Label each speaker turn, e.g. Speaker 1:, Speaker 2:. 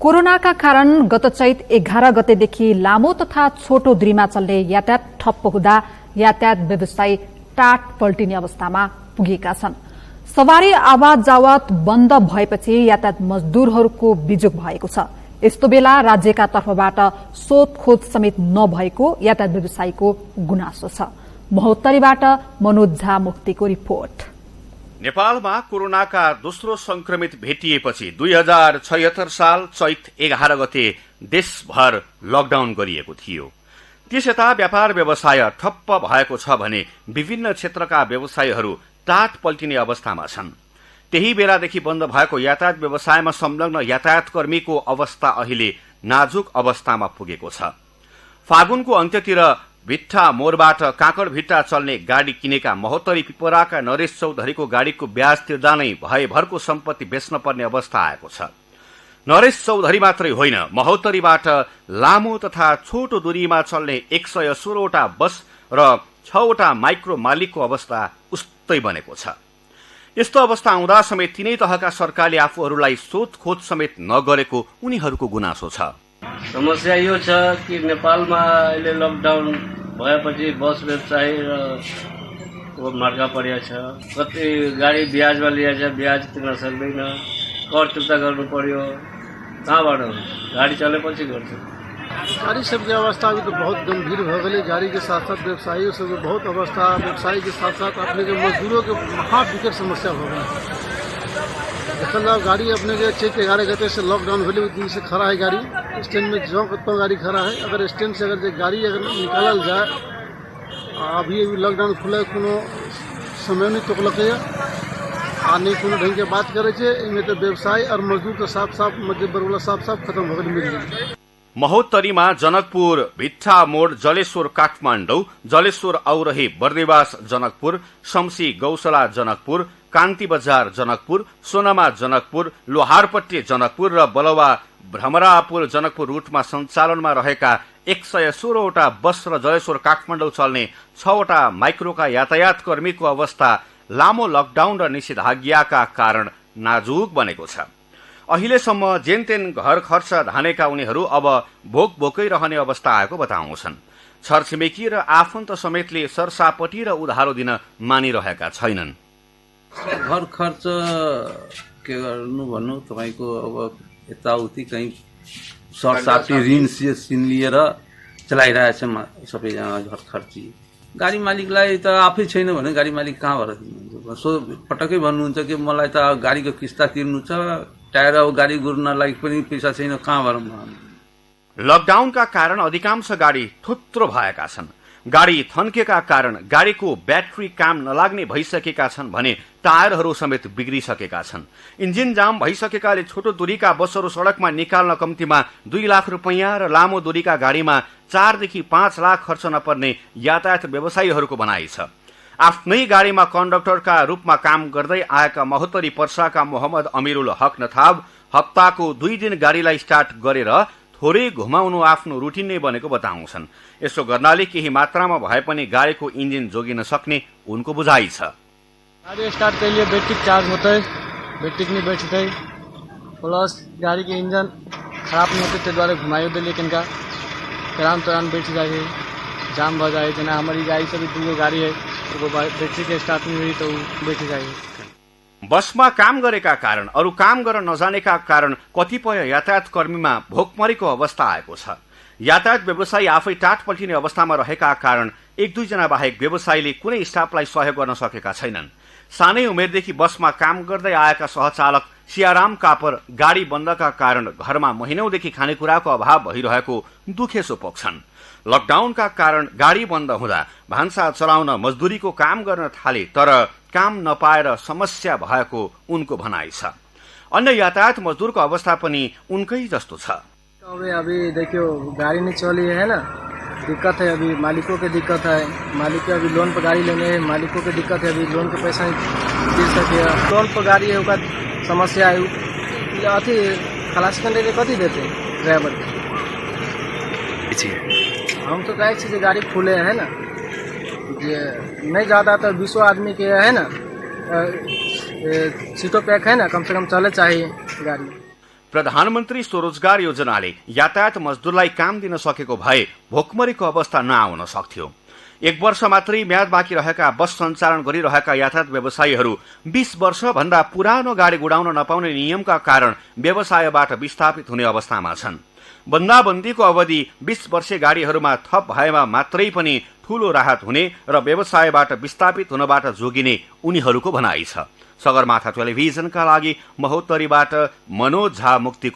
Speaker 1: कोरोनाका कारण गत चैत 11 गतेदेखि लामो तथा छोटो दूरीमा चल्ने यातायात ठप्प हुँदा यातायात व्यवसायी टाट पल्टिने अवस्थामा पुगेका छन्। सवारी आवाज जावत बन्द भएपछि यातायात मजदूरहरूको बिजोग भएको छ। यस्तो बेला राज्यका तर्फबाट सोधखोज समेत नभएको यातायात व्यवसायीको गुनासो छ। महोत्तरीबाट मनोज झा मुक्तिको रिपोर्ट।
Speaker 2: नेपालमा कोरोनाका दोस्रो संक्रमित भेटिएपछि 2076 साल चैत 11 गते देशभर लकडाउन गरिएको थियो। त्यसयता व्यापार व्यवसाय ठप्प भएको छ भने विभिन्न क्षेत्रका व्यवसायीहरू टाट पल्टिने अवस्थामा छन्। त्यही बेलादेखि बन्द भएको यातायात व्यवसायमा संलग्न यातायात कर्मीको अवस्था अहिले नाजुक अवस्थामा पुगेको छ। फागुनको अन्त्यतिर भिट्टा मोडबाट काँकडभिट्टा चल्ने गाडी किनेका महोत्तरी पिपराका नरेश चौधरीको गाडीको ब्याज तिर्दा नै भयभरको सम्पत्ति बेच्न पर्ने अवस्था आएको छ। नरेश चौधरी मात्रै होइन, महोत्तरीबाट लामो तथा छोटो दूरीमा चल्ने 116वटा बस र 6वटा माइक्रो मालिकको अवस्था उस्तै बनेको छ। यस्तो अवस्था आउँदा समेत तीनै तहका सरकारले आफूहरूलाई सोधखोज समेत नगरेको उनीहरूको गुनासो छ।
Speaker 3: समस्या यो छ कि नेपालमा अहिले लकडाउन भएपछि बस व्यवसाय र मार्का परेको छ। कति गाडी ब्याजमा लिएछ, ब्याज तिर्न सक्दैन, कर चुक्ता गर्नु पर्यो। कहाँबाट गाडी चलेपछि गर्छ।
Speaker 4: गाड़ी सबके अवस्था अभी तो बहुत गंभीर हो गई। गाड़ी के साथ साथ व्यवसायियों से बहुत अवस्था, व्यवसायी के साथ साथ अपने के मजदूरों के महाविकट समस्या हो गई। देखल जाओ गाड़ी अपने के चेक 11 गते से लॉकडाउन होले उस दिन से खड़ा है गाड़ी स्टैंड में। जो कतो गाड़ी खड़ा है, अगर स्टैंड से अगर गाड़ी अगर निकालल जाए, अभी लॉकडाउन खुले कोनो समय नहीं तोकलक आ नहीं कोनो ढंग के बात करे छे। इनमें तो व्यवसाय और मजदूर तो साफ साफ मध्य वर्ग वाला साफ साफ खत्म हो गई मिल गई।
Speaker 2: महोत्तरीमा जनकपुर भिट्टा मोड जलेश्वर काठमाडौँ, जलेश्वर औरही बर्देवास जनकपुर, शमसी गौसला जनकपुर, कान्ति बजार जनकपुर, सोनामा जनकपुर, लोहारपट्टी जनकपुर र बलवा भ्रमरापुर जनकपुर रूटमा सञ्चालनमा रहेका 116वटा बस र जलेश्वर काठमाडौँ चल्ने 6वटा माइक्रोका यातायात कर्मीको अवस्था लामो लकडाउन र निषेधाज्ञाका कारण नाजुक बनेको छ। अहिलेसम्म जेनतेन घर खर्च धानेका उनीहरू अब भोकै रहने अवस्था आएको बताउँछन्। छरछिमेकी र आफन्त समेतले सरसापटी र उधारो दिन मानिरहेका छैनन्।
Speaker 5: घर खर्च के गर्नु भन्नु, तपाईको अब यताउति कहीँ सरसापटी ऋण सिन लिएर चलाइरहेछ सबैजना घर खर्ची। गाडी मालिकलाई त आफै छैन भने गाडी मालिक कहाँबाट दिनुहुन्छ? सो पटक्कै भन्नुहुन्छ कि मलाई त गाडीको किस्ता तिर्नु छ, टायर अब गाडी गुर्नलाई पनि पैसा छैन, कहाँबाट?
Speaker 2: लकडाउनका कारण अधिकांश गाडी थुत्रो भएका छन्। गाडी थन्केका कारण गाडीको ब्याट्री काम नलाग्ने भइसकेका छन् भने टायरहरू समेत बिग्रिसकेका छन्। इन्जिन जाम भइसकेकाले छोटो दूरीका बसहरू सड़कमा निकाल्न कम्तीमा 2 लाख रुपैयाँ र लामो दूरीका गाडीमा 4 देखि 5 लाख खर्च नपर्ने यातायात व्यवसायीहरूको भनाइ छ। आफ्नै गाडीमा कन्डक्टरका रूपमा काम गर्दै आएका महोत्तरी पर्साका मोहम्मद अमिरुल हक नथाब हप्ताको 2 दिन गाडीलाई स्टार्ट गरेर थोरै घुमाउनु आफ्नो रुटिन नै बनेको बताउँछन्। यसो गर्नाले केही मात्रामा भए पनि गाडीको इन्जिन जोगिन सक्ने उनको बुझाइ छ।
Speaker 6: गाड़ी स्टार्ट के लिए बैटरी चार्ज होता है, बैटरी नहीं बैठता है, प्लस गाड़ी के इंजन खराब नहीं होते द्वारा घुमाई दे, लेकिन का तुरंत बैठ जाए, जाम भ जाए। जना हमारी गाड़ी से भी 2 गाड़ी है, तो बैटरी के स्टार्ट नहीं हुई तो बैठ जाए।
Speaker 2: बसमा काम गरेका कारण, अरू काम गर्न नजानेका कारण कतिपय यातायात कर्मीमा भोकमरीको अवस्था आएको छ। यातायात व्यवसायी आफै टाट पल्टिने अवस्थामा रहेका कारण 1-2 जना बाहेक व्यवसायीले कुनै स्टाफलाई सहयोग गर्न सकेका छैनन्। सानै उमेरदेखि बसमा काम गर्दै आएका सहचालक सियाराम कापर गाडी बन्दका कारण घरमा महिनौदेखि खानेकुराको अभाव भइरहेको दुखेसो पोख्छन्। लकडाउनका कारण गाडी बन्द हुँदा भान्सा चलाउन मजदुरीको काम गर्न थाले, तर काम नपाएर समस्या भएको उनको भनाइ छ। अन्य यातायात मजदूरको अवस्था पनि उनकै जस्तो छ।
Speaker 6: अभी देखियो गाड़ी नहीं चली है ना, दिक्कत है। अभी मालिकों के दिक्कत है, मालिक के अभी लोन पर गाड़ी लेने है, मालिकों के दिक्कत है, अभी लोन के पैसा नहीं दे सके। लोन पर गाड़ी है उसका समस्या है। अथी खलासी कंडक्टर कथी देते ड्राइवर? हम तो कहे कि गाड़ी खुले है ना, नहीं ज्यादा तो 20 आदमी के है ना, सीटों पैक है ना, कम से कम चले चाहिए गाड़ी।
Speaker 2: प्रधानमन्त्री स्वरोजगार योजनाले यातायात मजदूरलाई काम दिन सकेको भए भोकमरीको अवस्था नआउन सक्थ्यो। 1 वर्ष मात्रै म्याद बाँकी रहेका बस सञ्चालन गरिरहेका यातायात व्यवसायीहरू 20 वर्ष भन्दा पुरानो गाडी गुडाउन नपाउने नियमका कारण व्यवसायबाट विस्थापित हुने अवस्थामा छन्। बन्दाबन्दीको अवधि 20 वर्षे गाडीहरूमा थप भएमा मात्रै पनि ठूलो राहत हुने र व्यवसायबाट विस्थापित हुनबाट जोगिने उनीहरूको भनाइ छ। सगरमाथा टेलिभिजनका लागि महोत्तरीबाट मनोज झा मुक्तिको